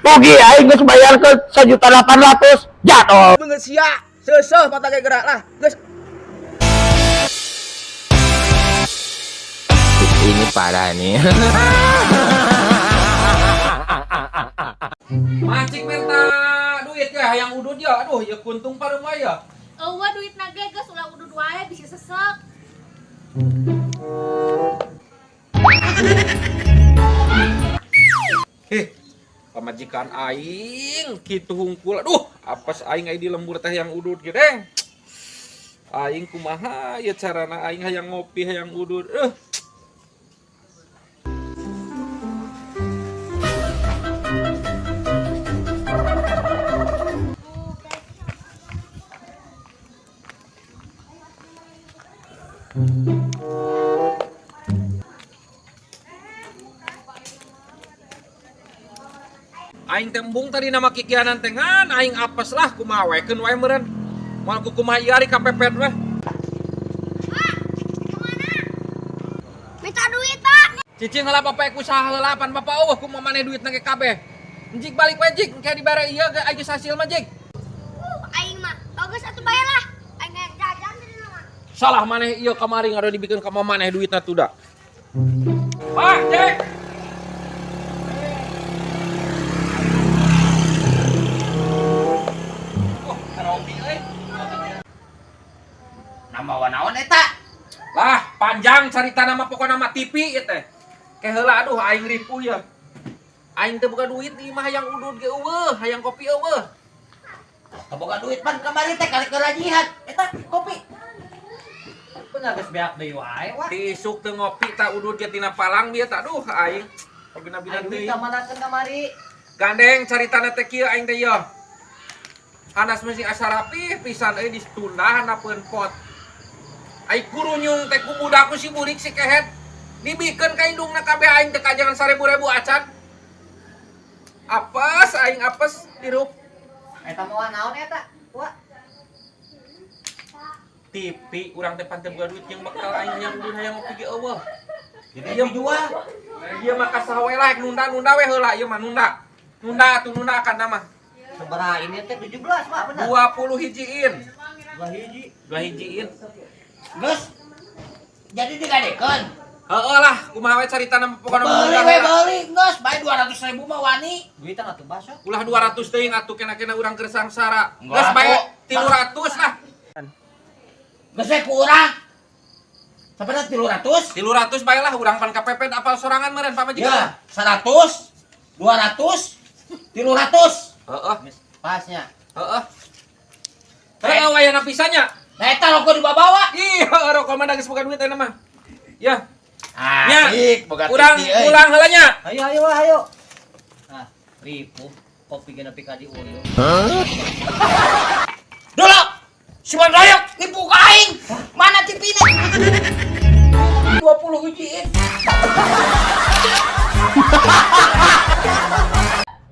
Rugi aing geus bayarkeun 1.800.000 jadol. Beungeut sia, seuseuh mata ge gerak lah. Geus. Ini parah nih. Macik minta duit ya, hayang udud ya. Aduh, ya kuntung pareum wae ya. Eueuh duit na ge geus ulah udud wae bisi sesek. Heh, pamajikan aing kitu hungkul. Aduh, apes aing aya di lembur teh yang udud ge deng. Aing kumaha ya carana aing hayang ngopi hayang udud. Aing tembung tadi nama kikianan teh ngan aing apes lah kumaha wekeun wae meureun. Moal ku kumaha ieu ari kapepet weh. Minta duit, Pak. Cicing heula bapak ku saha heula pan bapak eueuh kumaha maneh duitna ge kabeh. Jik balik we jik engke dibere ieu ge aing geus hasil mah jik. Aing mah bagus atuh bayar lah. Aing hayang jajan di mah. Salah maneh ieu kamari ngado dibikeun ka maneh duitna tuh da. Pak, cek. Oh, karopi euy. Nama wanaon eta? Lah, panjang carita nama pokokna mah TV ieu teh. Ke heula aduh aing ripuh ya. Aing teu boga duit ieu mah hayang udud ge eueuh, hayang kopi eueuh. Teu boga duit pan kamari teh karek rajihan. Eta kopi. Bener geus beak deui wae wah. Ti isuk teu ngopi tak udud ge tina palang dia tak aduh aing. Pabina-bina Duit teuing. ka manakeun kamari? Gandeng caritana teh kieu aing teh ieu. Hanas mesti asa rapih pisan euy ditunda handapeun pot. Ai kurunyung teh ku budak ku si burik si kehet. Dibikeun ka indungna kabeh aing teh kajangan 1000-ribu acan. Apes aing apes hirup. Eta moal naon eta? Wah. TV urang teh pan teu boga duit jeung bekal aing hayang udud hayang ngopi ge eueuh. Jadi dijual. Ieu mah kasaha we lah nunda-nunda we heula ieu mah nunda. Nunda atuh nunda akan mah. Sabaraha ini teh 17, Pak, bener. 20 hijiin. 2 hiji. 2 hijiin. Geus. Jadi digadekeun. Heeh lah, kumaha we caritana pokona Beli we beli geus, bae 200.000 mah wani. Duitan atuh baso. Ulah 200 teuing atuh kena-kena urang keur sangsara. Enggak, Geus bae atuh. 300 lah. Geus we ku urang. Sabaraha 300? 300 bae lah urang pan kapepet apal sorangan meureun pamajikan. Ya, 100, 200, 300. Heeh. Pasnya. Heeh. Heeh wayana pisanya. Nah, eta rokok dibawa. Ih, rokok mah da geus boga duit ayeuna mah. Ya, Asik, boga urang pulang heula nya. Ayo ayo ayo. Ah, ripuh kopi ge nepi ka diuyuh. Dulu, si Mandayok nipu ka aing. Mana TV-na? 20 hijiin.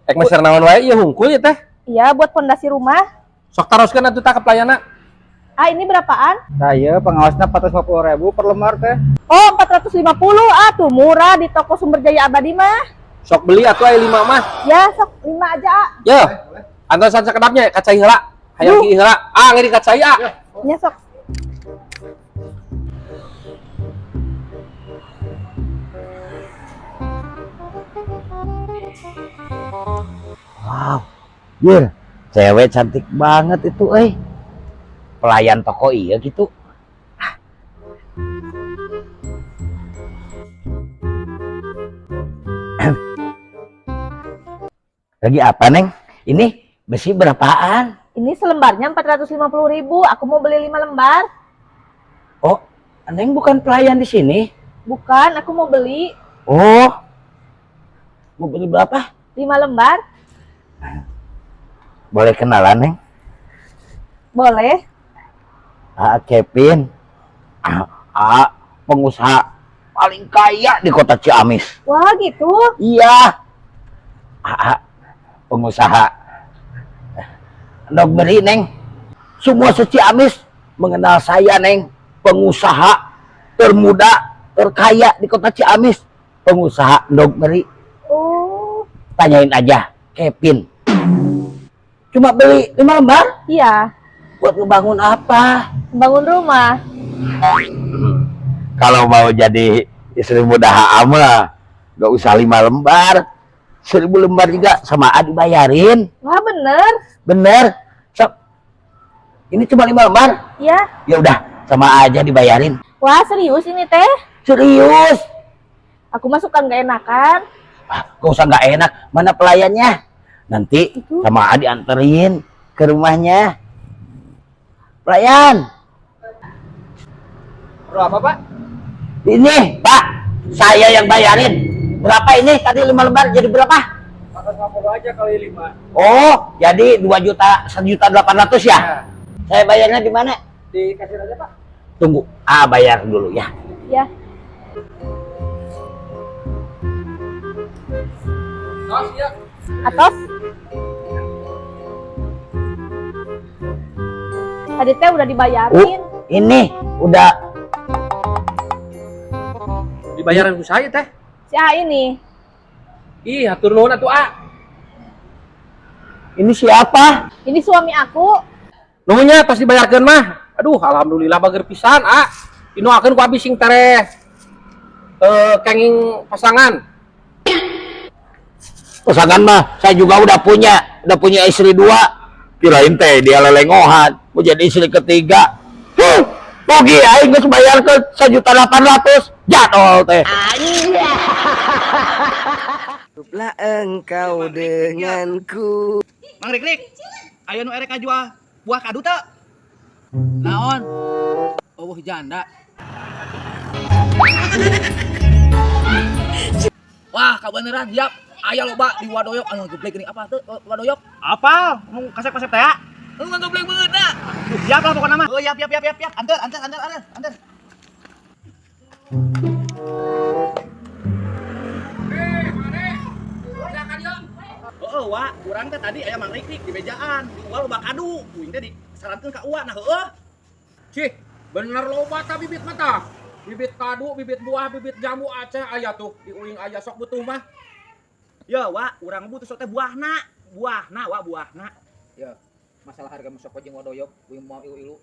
Ek meser naon wae ieu hungkul ieu teh. Iya, buat pondasi rumah. Sok taroskeun atuh tah ka pelayana. Ah, ini berapaan? Nah, iya pengawasnya 450.000 per lembar teh. Oh, 450. Ah, tuh murah di toko Sumber Jaya Abadi mah. Sok beli atuh aya 5 mah. Ya, sok 5 aja, ah. Yo. Antosan sakedapnya kacai heula. Hayang ki heula. Ah, ngiri kacai ah. Ya, sok. Wow. Jir, cewek cantik banget itu euy. Pelayan toko iya gitu. Lagi apa, Neng? Ini besi berapaan? Ini selembarnya 450.000. Aku mau beli 5 lembar. Oh, Neng bukan pelayan di sini? Bukan, aku mau beli. Oh. Mau beli berapa? 5 lembar. Boleh kenalan, Neng? Boleh. Ah, Kevin. Ah, pengusaha paling kaya di kota Ciamis. Wah, gitu. Iya. Pengusaha. Endog beri, Neng. Semua se-Ciamis mengenal saya, Neng. Pengusaha termuda, terkaya di kota Ciamis. Pengusaha endog beri. Oh. Tanyain aja Kevin. Cuma beli 5 lembar? Iya. Buat ngebangun apa? Bangun rumah. Kalau mau jadi istri muda Ama, gak usah 5 lembar. 1000 lembar juga sama A dibayarin. Wah, bener. Bener. Sok. Ini cuma 5 lembar. Iya. Ya udah, sama A aja dibayarin. Wah, serius ini teh? Serius. Aku masukkan gak enakan. Ah, gak usah gak enak. Mana pelayannya? Nanti Itu. sama A dianterin ke rumahnya. Pelayan. Perlu apa, Pak? Ini, Pak. Saya yang bayarin. Berapa ini? Tadi 5 lembar jadi berapa? 450 aja kali 5. Oh, jadi 2 juta, 1.800.000 ya? Ya. Saya bayarnya di mana? Di kasir aja, Pak. Tunggu, A bayar dulu ya. Ya. Tos ya. Atos. Tadi teh udah dibayarin. Oh, ini udah Dibayaran ku saya teh. Si A ini. Ih, hatur nuhun atuh A. Ini siapa? Ini suami aku. Nuhunnya tos dibayarkeun mah. Aduh, alhamdulillah bager pisan, A. Dinoakeun ku abi sing tereh kenging pasangan. Pasangan mah saya juga udah punya istri 2. Kirain teh dia lelengohan, mau jadi istri ketiga. Huh, rugi aing geus bayarkeun 1.800.000. Jadol teh. Cukuplah engkau denganku. Mang Rikrik, aya nu erek ngajual buah kadu teu? Naon? Eueuh janda. Wah, kabeneran siap. Aya loba di Wadoyok anu geblek geuning apa teu Wadoyok? Apa? Mau kasep-kasep teh? Lu ngegeblek beungeutna. Siap lah pokoknya mah. Oh, yap yap yap yap yap. Anter anter anter anter anter. Heeh, wa, urang teh tadi aya Mang Rikrik di bejaan, di uwa loba kadu. Uing teh disarankeun ka uwa nah heueuh. Cih, bener loba ta bibit mah tah. Bibit kadu, bibit buah, bibit jambu Aceh aya tuh di uing aya sok butuh mah. Ya, wa, urang butuh sok teh buahna. Buahna, wa, buahna. Ya, masalah harga masuk jeung Wadoyok, uing mau ilu-ilu.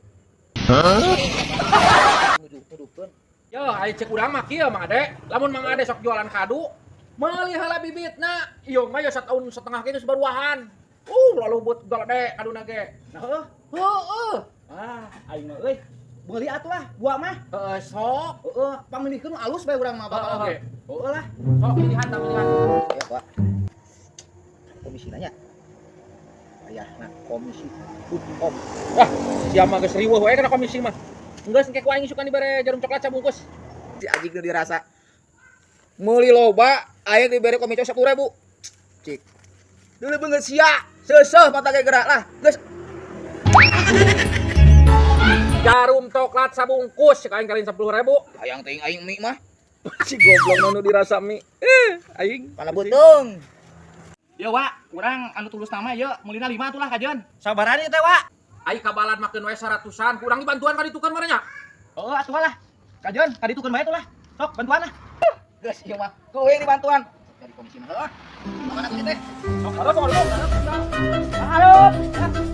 Nuduh-nuduhkeun. Yo, ari cek urang mah kieu Mang Ade. Lamun Mang Ade sok jualan kadu, meuli heula bibitna. Ieu mah ya setahun setengah ge geus baruahan. Lalu buat gede kaduna ge. Nah, heueuh. Heueuh. Ah, aing mah euy. Meuli atuh lah, buah mah. Heeh, sok. Heeh, pamilihkeun alus bae urang mah bakal Heeh, oge. Heeh lah. Sok pilihan tah pilihan. Ya, Pak. Komisi nanya. Ayahna komisi om. Wah, sia mah geus riweuh we kana komisi mah. Geus engke ku aing isukan dibere jarum coklat sabungkus. Si anjing nu dirasa. Meuli loba, aing dibere komisi 10.000. Cik. Dulu beungeut sia, seuseuh mata ge gerak lah. Geus Jarum coklat sabungkus cek aing kalian 10.000. hayang teuing aing mie mah. Si goblok nu dirasa mie. Aing. Kana beuteung. Ya, wa, urang anu tulus nama ye, meulina 5 atuh lah kajeun. Sabaran ieu teh, wa. Ai kabalan makeun we 100-an, kurang dibantuan ka ditukeun mah nya. Heeh, atuh lah. Kajeun, kaditukeun bae atuh lah. Sok bantuan lah. Geus ieu mah. Ku uing dibantuan. Jadi komisi mah heueuh. Mana tuh teh? Sok hareup, sok hareup. Hareup.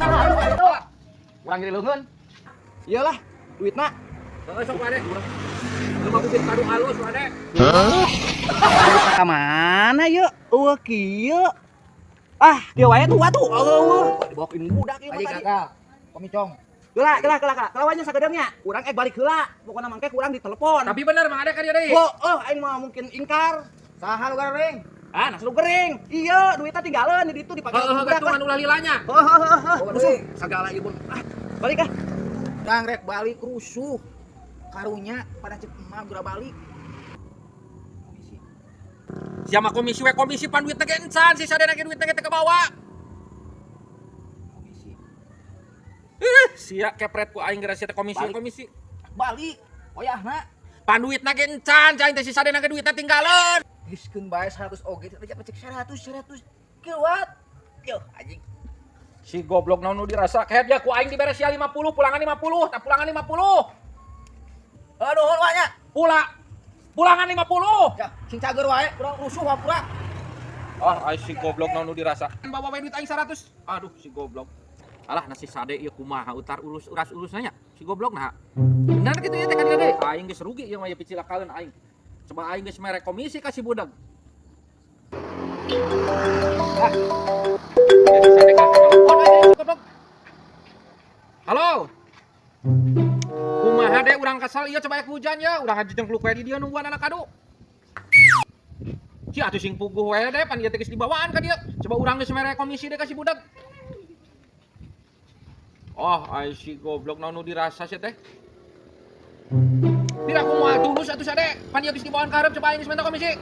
Hareup atuh. Urang jadi leungeun. Iyalah, duitna. Heeh, sok wae. Lu mah bibit kadu alus wae. Duitna ka mana ye? Eueuh kieu. Ah, dia wae tuh atuh. Eueuh, dibawakeun budak ieu mah Aji tadi. gagal. Komicong. Heula, heula, heula, heula. Kelawannya sagedeungnya. Urang balik heula. Pokona mangke kurang ditelepon. Tapi bener Mang Ade ka dieu deui. Oh, oh, aing mah mungkin ingkar. Saha nu gareng? Ah, nah lu gering. Iya, duitnya tinggalan di ditu dipake Heeh, budak geus lah. anu lalilanya. Heeh, heeh, heeh. Oh, Rusuh. deui. Sagala ieu pun. Ah, balik ah. Kang rek balik rusuh. Karunya pada cek emak gura balik. Komisi. Sia mah komisi we komisi pan duitna ge encan, si sadena ge duitna ge teu kebawa. Komisi. Sia kepret ku aing geura sia teh komisi Balik. komisi. Balik. Oyahna. Pan duitna ge encan, cai teh si sadena ge duitna tinggalan. Geuskeun bae 100 oge teh cek 100 100. Kiwat. Yo anjing. Si goblok naon nu dirasa kehed ya ku aing dibere sia 50, pulangan 50, tah pulangan 50. Aduh, nuhun wa nya. Pula. Pulangan 50. Ya, sing cager wae, urang rusuh hampura. Ah, ai si goblok naon nu dirasa. Bawa we duit aing 100. Aduh, si goblok. Alah, nasi sade ieu kumaha utar urus uras urus nanya. Si goblok nah. Bener kitu ya teh ka dia deui. Aing geus rugi ieu mah ieu picilakaeun aing. Coba aing geus mere komisi ka si budak. Ah. Ya, si Sade ka telepon aja si goblok. Halo. Kumaha deh urang kesel ieu coba aya hujan ya, urang ngajejengkluk we di dieu nungguan anak kadu. Si atuh sing puguh we deh pan ieu teh geus dibawaan ka dieu. Coba urang geus mere komisi deh ka si budak. Oh, ai si goblok naon nu dirasa sia teh. Tidak aku moal tulus atuh sade. Pan ieu geus dibawaan ka hareup coba aing geus minta komisi.